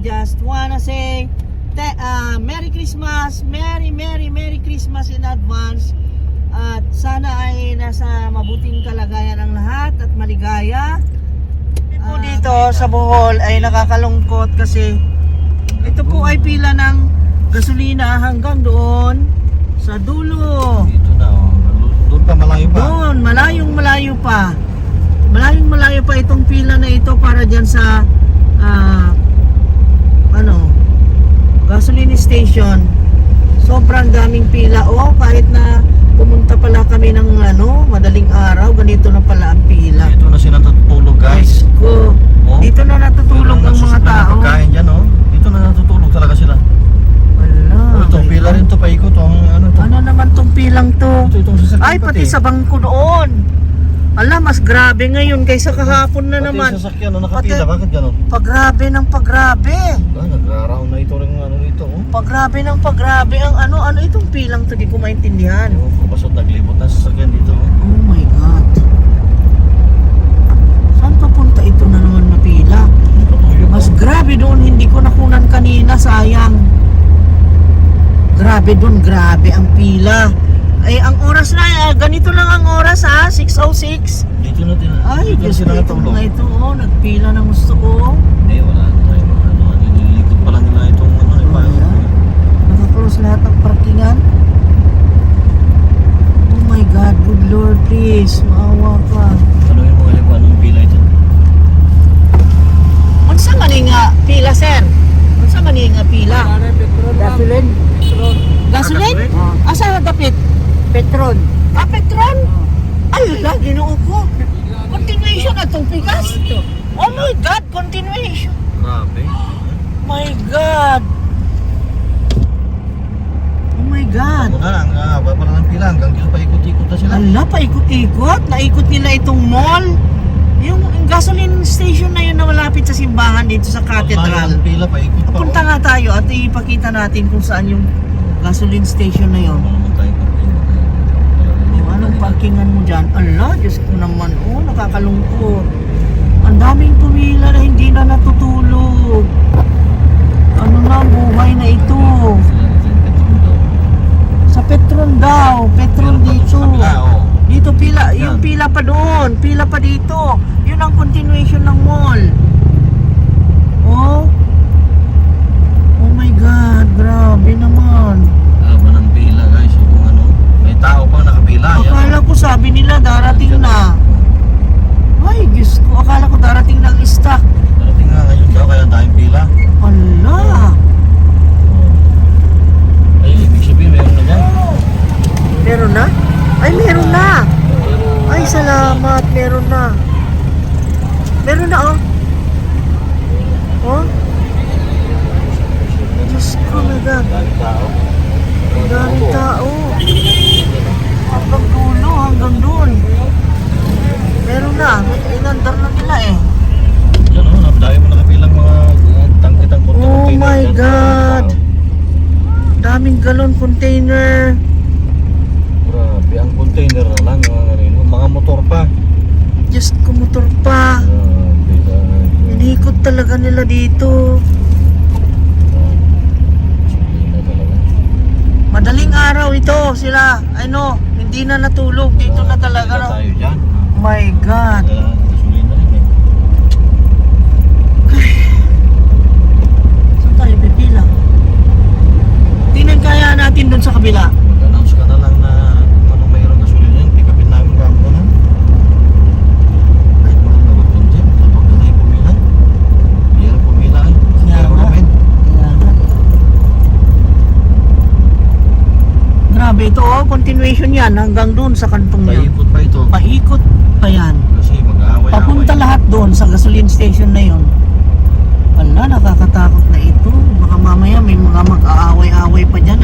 just wanna say Merry Christmas, Merry Christmas in advance. At sana ay nasa mabuting kalagayan ang lahat at maligaya. Po dito sa Bohol ay nakakalungkot kasi ito po ay pila ng gasolina hanggang doon sa dulo. Dito na, oh. Doon pa malayo pa. Doon, malayo pa. Malayo pa itong pila na ito para dyan sa gasoline station. Sobrang daming pila. Kahit na pumunta pala kami ng madaling araw, ganito na pala ang pila. Dito na sila natutulog, guys. Ko. Dito na natutulog ang mga tao. Pagkain dyan, oh. Dito na natutulog talaga sila. Wala. Itong pila rin to, paikot. Ano naman tong pilang to? Itong sasakyan Ay, pati sa bangko doon. Mas grabe ngayon kaysa kahapon na naman. Pati sasakyan, nakapila. Bakit gano'n? Pagrabe ng pagrabe. Nagra-round na ito rin nito, oh. Pagrabe ng pagrabe ang ano itong pilang to, di ko maintindihan. Basot naglibot na sasakyan dito, oh. Oh my God. Saan papunta ito na naman na pila? Mas grabe doon, hindi ko nakunan kanina, sayang. Grabe doon, grabe ang pila. Ay, ang oras na, ganito lang ang oras 6:06. Dito na din. Ay, dito Diyos ko, sila ito natulog. mga ito, nagpila ng gusto ko. Hindi, wala na tayo. Nililikot pala nila itong Nakaklose lahat ng parkingan. Oh my God, good Lord, please, maawa ka. Ano yung mga iba, anong pila ito? Unsa man nga pila, sir? Unsa man nga pila? Gasoline. Gasoline? Asa dapit? Petron. Petron? Ay, ginoo ko. Continuation na itong pikas. Oh my God, continuation. Grabe. My God. Oh my God. Ano na lang, wala ng pila hanggang dito paikot-ikot na sila. Ala, paikot-ikot. Naikot nila itong mall. Yung gasoline station na yun na malapit sa simbahan dito sa Cathedral. Pila, paikot pa. Punta nga tayo at ipakita natin kung saan yung gasoline station na yun. Anong parkingan mo dyan? Ala, Diyos ko naman. Nakakalungkot. Ang daming pumila na hindi na natutulog. Ano na ang buhay na ito? Sa Petron daw. Petron dito. Dito pila. Yung pila pa doon. Pila pa dito. Yun ang continuation ng mall. Oh my God. Grabe naman. Haba ng pila, guys. Kung ano, may tao pang nakapila. Akala ko sabi nila darating na. Ay, Diyos ko. Akala ko darating na ang stock. Darating nga ngayon daw, kaya tayong pila. Ala. Ay, ibig sabihin, meron na dyan. Meron na? Ay, meron na. Ay, salamat. Meron na. Meron na, oh. Oh? Diyos ko, my God. Daming tao. Ang daming tao. Hanggang dulo, hanggang doon. Meron na. Inandar na nila eh. Yan o, dami mo nakapilang mga tangkitang container. Oh my God. Daming galon container. Grabe, ang container na lang. Mga motor pa. Diyos ko, motor pa. Inikot talaga nila dito. Madaling araw ito sila. Hindi na natulog. Dito na talaga. Tayo dyan. My God. Gasolina rin eh. Saan tayo pipila? Tingnan kaya natin dun sa kabila. Mag-announce ka na lang na kung mayroong gasolina yun, pick upin namin kampo na. Kahit mga nabagpun dyan, kapag na tayo pumila. Mayroong pumila eh. Kaya nga. Grabe ito continuation yan hanggang dun sa kantong yan. Paikot pa ito. Paikot pa yan. Kasi mag-aaway-aaway. Papunta lahat doon sa gasoline station na yun. Wala, nakakatakot na ito. Baka mamaya may mga mag-aaway-aaway pa dyan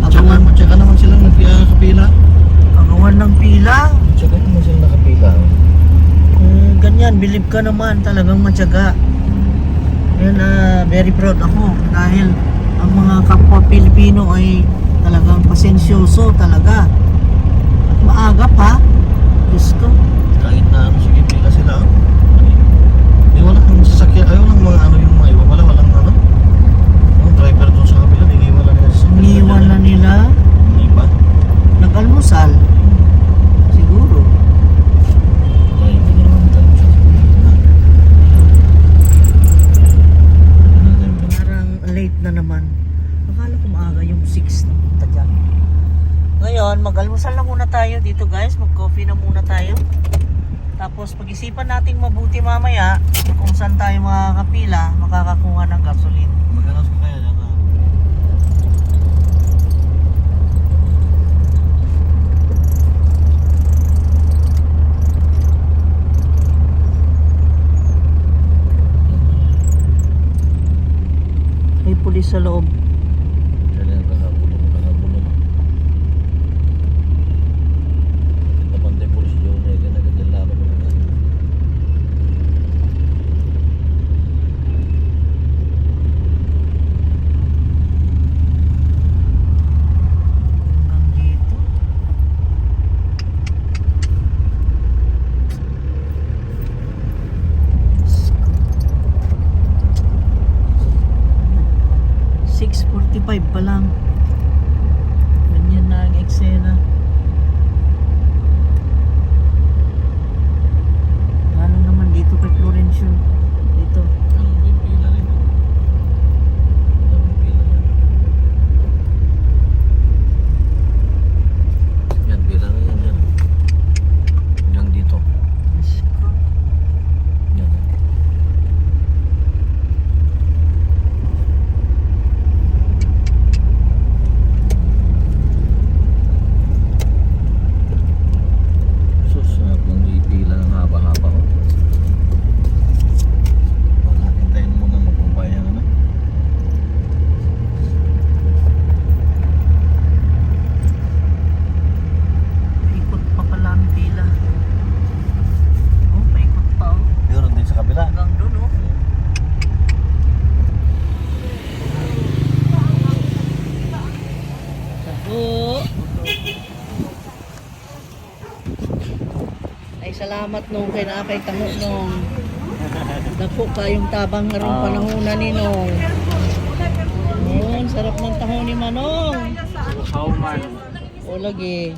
Tsaka naman silang nakapila. Agawan ng pila. Tsaka naman silang nakapila. Ganyan, believe ka naman, talagang matyaga. Yan, very proud ako dahil ang mga kapwa Pilipino ay talagang pasensyoso talaga. At maaga pa. Diyos ko. Kahit na sige pila sila. Wala kang sasakyan, ayaw lang mga yung mga iba. Walang Ayan, mag-almusal na muna tayo dito guys. Mag-coffee na muna tayo. Tapos pag-isipan natin mabuti mamaya kung saan tayo makakapila, makakakuha ng gasoline. Magkano sa kaya dyan? May pulis sa loob. Kaya nakabulong. Kita pantay pulis yun eh. Kaya nagkadalalo mo na. Nandito. $6:45 pa lang. Ganyan na ang eksena. Ano naman dito kay Florencio? Dito. Ang pila rin. Ang pila rin. Yan, pila na yan dyan. Yan dito. Diyos ko. Yan. Sus, kung ipila ng haba-haba ko. Huwag natin tayo muna magpumpaya na. Ikot pa pala ang pila. Oh, paikot pa oh. Meron din sa kabila. Hanggang doon oh. Sabo. Ay salamat nung kay na kay Tango nung dako kayong tabang ngarong panahon na ni nung. Yun, sarap ng taho ni Manong. How man? O lagi.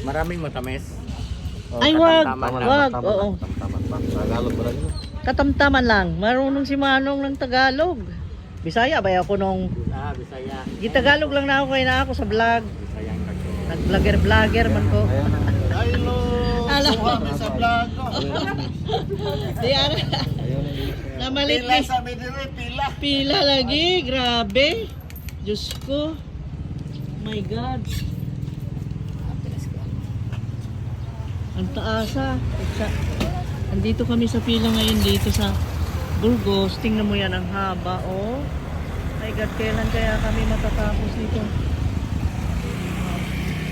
Maraming matamis. Ay wag, katamtaman wag. Oo. Taman pa. Tagalog ba rin yun? Katamtaman lang. Marunong si Manong ng Tagalog. Bisaya ba ako nung Bisaya. Gitagalog lang na ako kay na ako sa vlog. Bisayang kato. Nag-vlogger man ko. Ayan na. Hello! Alam. Suha sa vlog ko. Di ana. Ayun na. Namalit Pila ni. sa midiri, pila. Pila lagi, grabe. Diyos ko. My God. Ang taasa. Andito kami sa pila ngayon dito sa Burgos. Tingnan mo yan ang haba. Oh. My God, kailan kaya kami matatapos nito?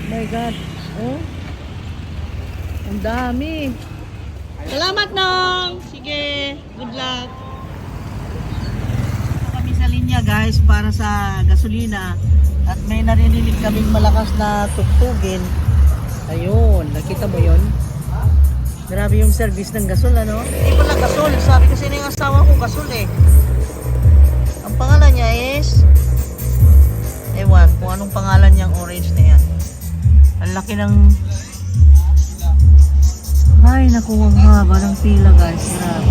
My God. Oh. Ang dami. Salamat nong. Sige. Good luck. Kami sa linya guys para sa gasolina at may narinig kaming malakas na tugtugin. Ayun, nakita mo yon? Grabe yung service ng gasol ano? Hindi pala gasol, sabi kasi ng asawa ko gasol eh. Ang pangalan niya is ewan kung anong pangalan niyang orange na yan. Ang laki ng ay naku, ang haba ng pila guys, grabe.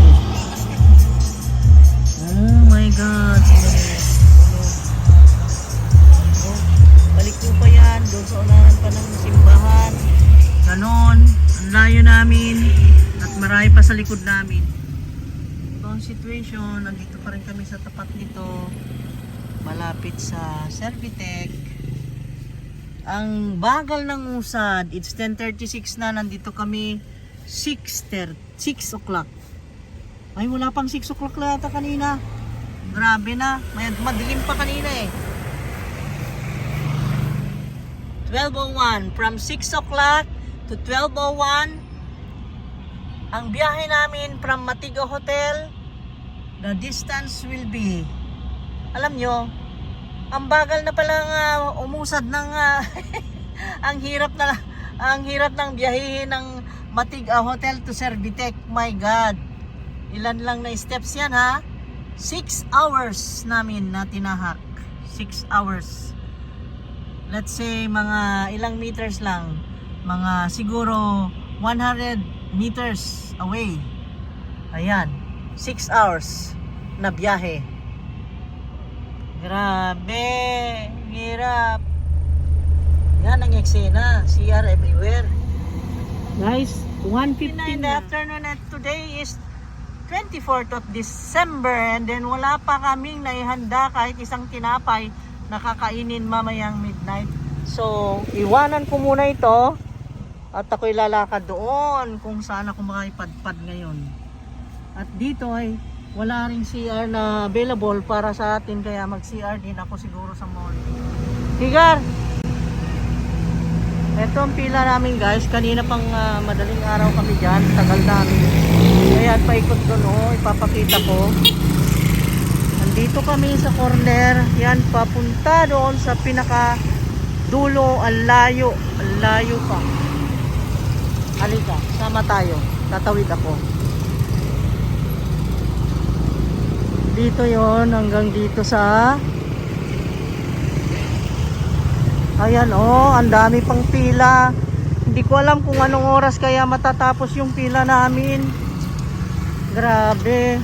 Oh my God. Oh, balik ko pa yan. Doon sa unahan pa ng simbahan. Ganon. Ang layo namin. At marami pa sa likod namin. Ito ang situation. Nandito pa rin kami sa tapat nito. Malapit sa Servitec. Ang bagal ng usad. It's 10:36 na. Nandito kami 6 o'clock. Ay, wala pang 6 o'clock na yata kanina. Grabe na. Madilim pa kanina eh. 12:01. From 6 o'clock to 12:01. Ang biyahe namin from Matiga Hotel, the distance will be, alam nyo, ang bagal na palang umusad ng, ang hirap ng biyahehin ng Matiga Hotel to Servitec. My God. Ilan lang na steps yan ha? 6 hours namin na tinahak. 6 hours. Let's say mga ilang meters lang. Mga siguro 100 meters away. Ayan. 6 hours na biyahe. Grabe, hirap. Yan ang eksena, CR everywhere. Guys, 1:15 in the afternoon at today is 24th of December and then wala pa kaming naihanda kahit isang tinapay na kakainin mamayang midnight. So, iwanan ko muna ito at ako'y lalakad doon kung saan ako makapadpad ngayon. At dito ay wala ring CR na available para sa atin kaya mag-CR din ako siguro sa mall. Higar! Ito ang pila namin guys, kanina pang madaling araw kami dyan, tagal namin. Kaya paikot doon, ipapakita ko. Nandito kami sa corner, yan papunta doon sa pinaka dulo, ang layo pa. Halika, sama tayo, tatawid ako. Dito yon hanggang dito sa ayan ang dami pang pila. Hindi ko alam kung anong oras kaya matatapos yung pila namin. Grabe.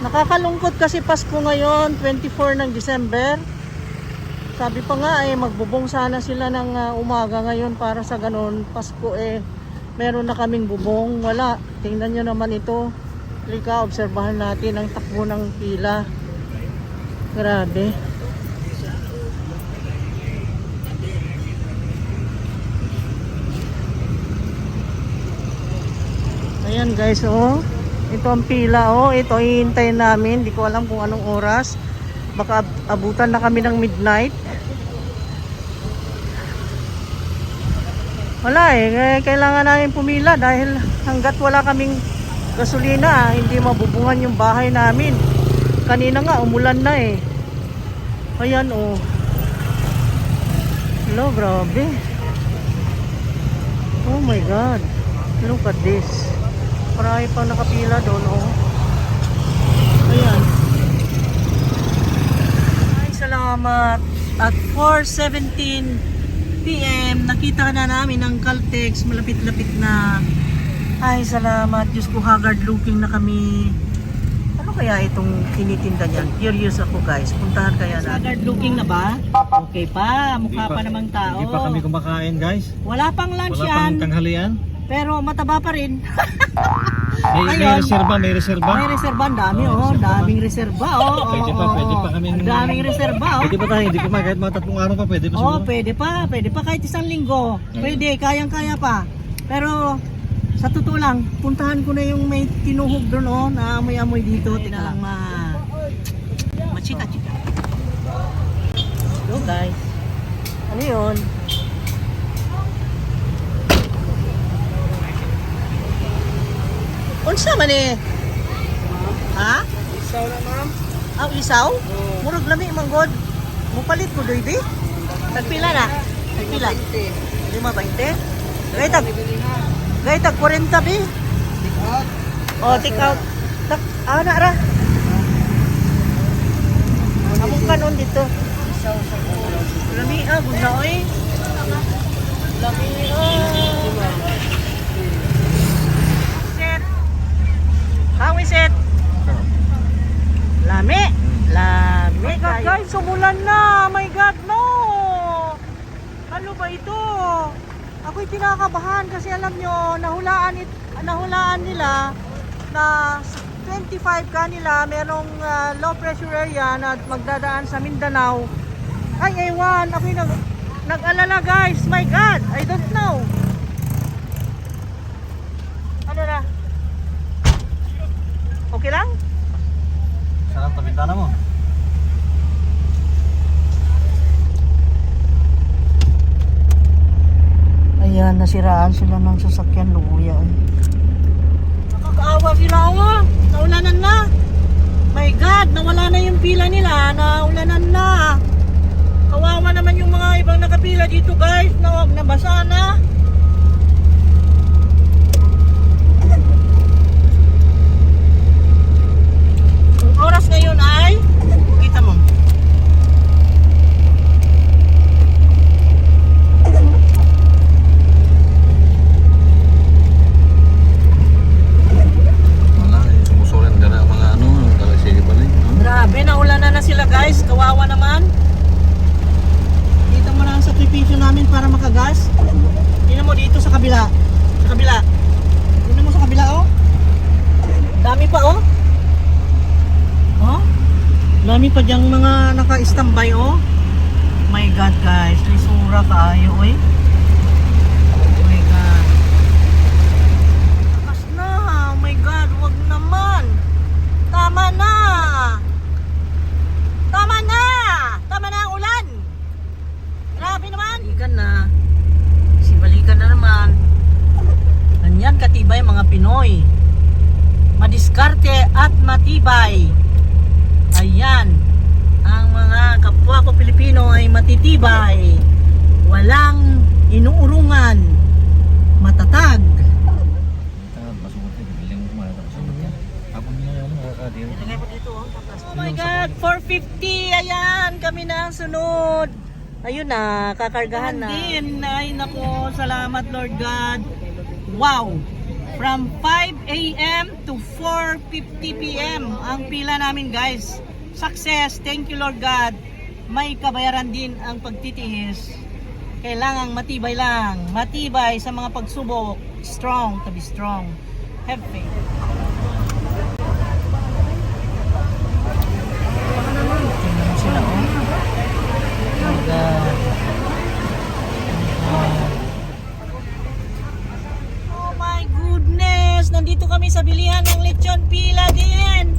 Nakakalungkot kasi Pasko ngayon, 24 ng December. Sabi pa nga magbubong sana sila ng umaga ngayon para sa ganun Pasko meron na kaming bubong. Wala. Tingnan nyo naman ito. Halika, obserbahan natin ang takbo ng pila. Grabe. Ayan guys, ito ang pila, ito hihintayin namin, hindi ko alam kung anong oras, baka abutan na kami ng midnight. Wala kailangan namin pumila dahil hanggat wala kaming gasolina, hindi mabubungan yung bahay namin. Kanina nga umulan na ayan hello, grabe, oh my god, look at this. Marami pang nakapila doon, ayan. Ay, salamat. At 4:17 PM, nakita na namin ang Caltex, malapit-lapit na. Ay, salamat. Diyos ko, haggard looking na kami. Ano kaya itong tinitinda niyan? Curious ako guys. Puntahan kaya natin. Haggard looking na ba? Okay pa. Mukha pa namang tao. Hindi pa kami kumakain guys. Wala pang lunch Wala yan. pang tanghalian. Pero mataba pa rin. May reserba. May reserba, ang dami daming reserba Pwede pa kami. Daming reserba Pwede pa tayo, hindi pa kahit mga 3 araw pa pwede pa siguro. Pwede pa kahit 1 linggo. Pwede, kayang-kaya pa. Pero sa totoo lang, puntahan ko na yung may tinuhog doon na amoy-amoy dito. Tingnan lang machika-chika. So guys, ano yun? Unsa man ha? Isaw na ma'am. Isaw? Murag lami manggod. Mupalit ko doy bi? Tagpila na? Tagpila? 5.20? Gay tag 40 bi? Take out. Na ra. Among kanon dito. Lami gunda oy. Lami How is it? Lami. My God guys, sumulan na. My God, no. Ano ba ito? Ako'y kinakabahan kasi alam nyo, nahulaan nila na 25 kanila merong low pressure area na magdadaan sa Mindanao. Ay, ewan. Ako'y nag-alala guys. My God, I don't know. Ano na? Okay lang? Sarap tabintana mo. Ayan, nasiraan sila ng sasakyan luya. Nakakaawa sila naulanan na. My God, nawala na yung pila nila, naulanan na. Kawawa naman yung mga ibang nakapila dito guys, nabasa na. Oras ngayon ay kita mo Wala, sumusulan ka na mga ano, talaga sige pa rin. Marami pa diyang mga naka-standby, oh. My God, guys. Lisura kaayo, oy. Oh my God. Takas na. Oh my God, wag naman. Tama na. Tama na. Tama na ang ulan. Grabe naman. Balikan na. Balikan na naman. Ganyan katibay mga Pinoy. Madiskarte at matibay. Ayan. Ang mga kapwa ko Pilipino ay matitibay. Walang inuurungan. Matatag. Masukot na, bibiling mo kumain na masukot yan. Ako nila yan, nakakadiri. Ilagay mo dito, oh. Oh my God, 450. Ayan, kami na ang sunod. Ayun na, kakargahan na. Din, ay nako, salamat Lord God. Wow! From 5 a.m. to 4:50 p.m. ang pila namin, guys. Success, thank you Lord God. May kabayaran din ang pagtitiis. Kailangang matibay lang. Matibay sa mga pagsubok. Strong to be strong. Have faith. Tingnan sila, oh. Oh God. Oh my goodness! Nandito kami sa bilihan ng lechon, pila din.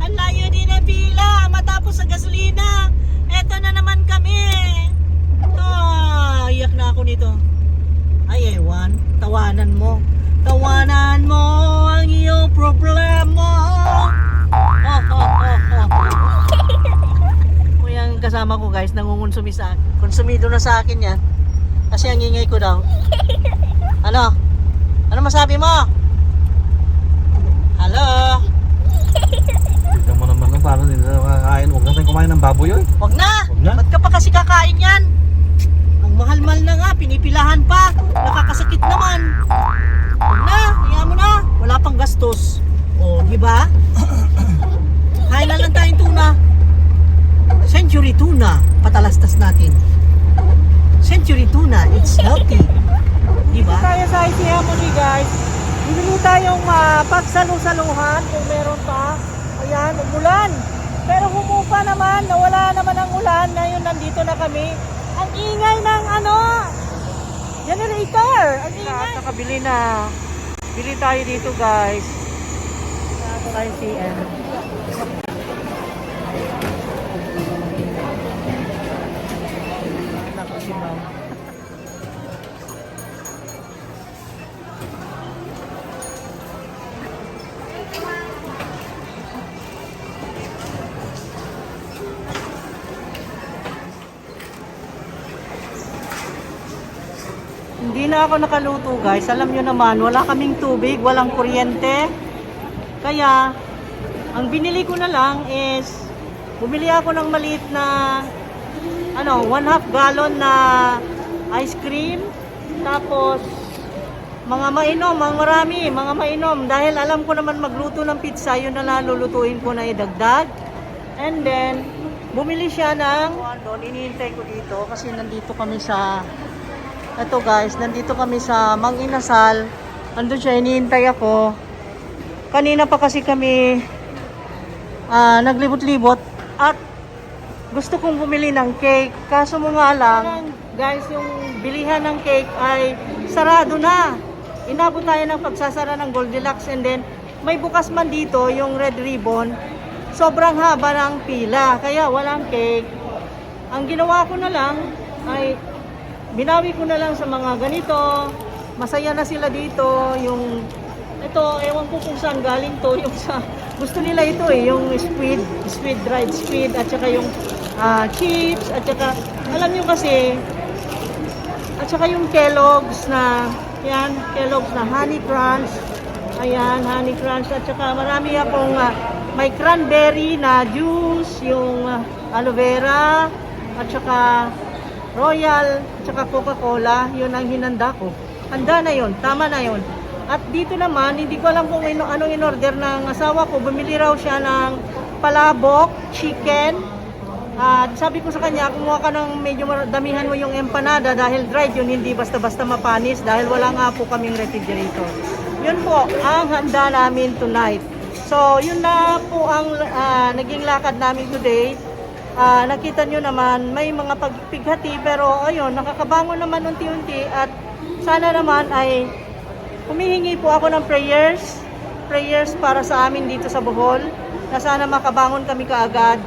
Ang layo din ang pila matapos sa gasolina. Eto na naman kami. Iyak na ako nito. Ay, ewan. Tawanan mo. Tawanan mo ang iyong problema. Yung kasama ko, guys, nangungonsumi sa akin. Konsumido na sa akin yan. Kasi ang ingay ko daw. Ano? Ano masabi mo? Hello? Tignan mo naman, paano nila nakakain. Huwag natin kumain ng baboy yun. Wag na! Wag na? Ba't ka pa kasi kakain yan? Ang mahal-mahal na nga, pinipilahan pa. Nakakasakit naman. Wag na, kaya mo na. Wala pang gastos. O, di ba? Kain na lang tayong tuna. Century tuna, patalastas natin. Century tuna, it's healthy. Diba? Tayo sa ICM mo guys. Bibili tayong pagsalu-saluhan kung meron pa. Ayan, umulan. Pero humupa naman, nawala naman ang ulan. Ngayon nandito na kami. Ang ingay ng generator. Ang ingay. Nakabili na. Bili tayo dito guys. Sa ICM. Hindi na ako nakaluto guys. Alam nyo naman, wala kaming tubig, walang kuryente. Kaya, ang binili ko na lang is, bumili ako ng maliit na, 1/2 gallon na ice cream. Tapos, mga mainom, mga mainom. Dahil alam ko naman magluto ng pizza, yun na lang lulutuin ko na idagdag. And then, bumili siya ng, iniintay ko dito kasi nandito kami sa, ito guys, nandito kami sa Mang Inasal. Andun siya, iniintay ako. Kanina pa kasi kami naglibot-libot at gusto kong bumili ng cake. Kaso mo nga lang, guys, yung bilihan ng cake ay sarado na. Inabot tayo ng pagsasara ng Goldilocks and then may bukas man dito yung red ribbon. Sobrang haba ng pila, kaya walang cake. Ang ginawa ko na lang ay binawi ko na lang sa mga ganito. Masaya na sila dito. Yung ito, ewan ko kung saan galing to. Yung sa, gusto nila ito yung squid, dried squid, at saka yung chips, at saka, alam nyo kasi, at saka yung Kellogg's na, yan, Kellogg's na Honey Crunch. Ayan, Honey Crunch. At saka marami akong, may cranberry na juice, yung aloe vera, at saka Royal, tsaka Coca-Cola, yun ang hinanda ko. Handa na yun, tama na yun. At dito naman, hindi ko alam kung anong in-order ng asawa ko. Bumili raw siya ng palabok, chicken. At sabi ko sa kanya, kumuha ka ng medyo damihan mo yung empanada dahil dried yun, hindi basta-basta mapanis dahil wala nga po kaming refrigerator. Yun po, ang handa namin tonight. So, yun na po ang naging lakad namin today. Nakita nyo naman, may mga pagpighati, pero ayun, nakakabangon naman unti-unti at sana naman ay humihingi po ako ng prayers para sa amin dito sa Bohol, na sana makabangon kami kaagad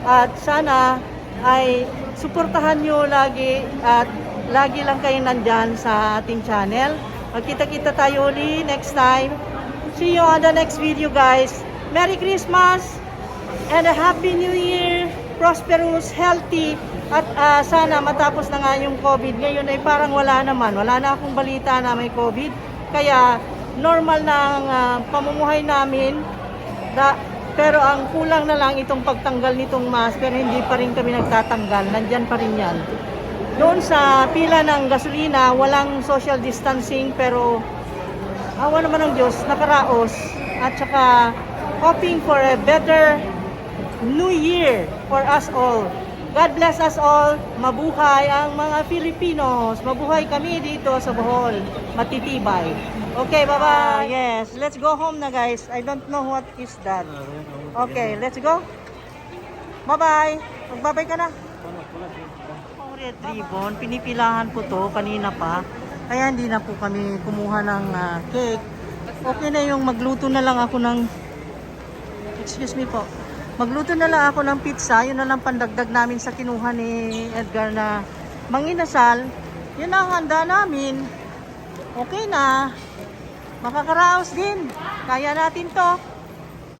at sana ay suportahan nyo lagi at lagi lang kayo nandyan sa ating channel. Magkita-kita tayo uli next time. See you on the next video, guys. Merry Christmas and a Happy New Year. Prosperous, healthy, at sana matapos na nga yung COVID. Ngayon ay parang wala naman. Wala na akong balita na may COVID. Kaya normal na ang pamumuhay namin. Pero ang kulang na lang itong pagtanggal nitong mask. Pero hindi pa rin kami nagtatanggal. Nandyan pa rin yan. Doon sa pila ng gasolina, walang social distancing, pero awa naman ng Diyos, nakaraos. At saka hoping for a better New Year for us all. God bless us all. Mabuhay ang mga Filipinos. Mabuhay kami dito sa Bohol. Matitibay. Okay, bye-bye. Yes, let's go home na, guys. I don't know what is that. Okay, let's go. Bye-bye. Magbabay ka na. Red ribbon, pinipilahan po to kanina pa. Kaya hindi na po kami kumuha ng cake. Okay na yung magluto na lang ako ng, excuse me po, magluto na lang ako ng pizza. Yun na lang pandagdag namin sa kinuha ni Edgar na manginasal. Yun ang handa namin. Okay na. Makakaraos din. Kaya natin to.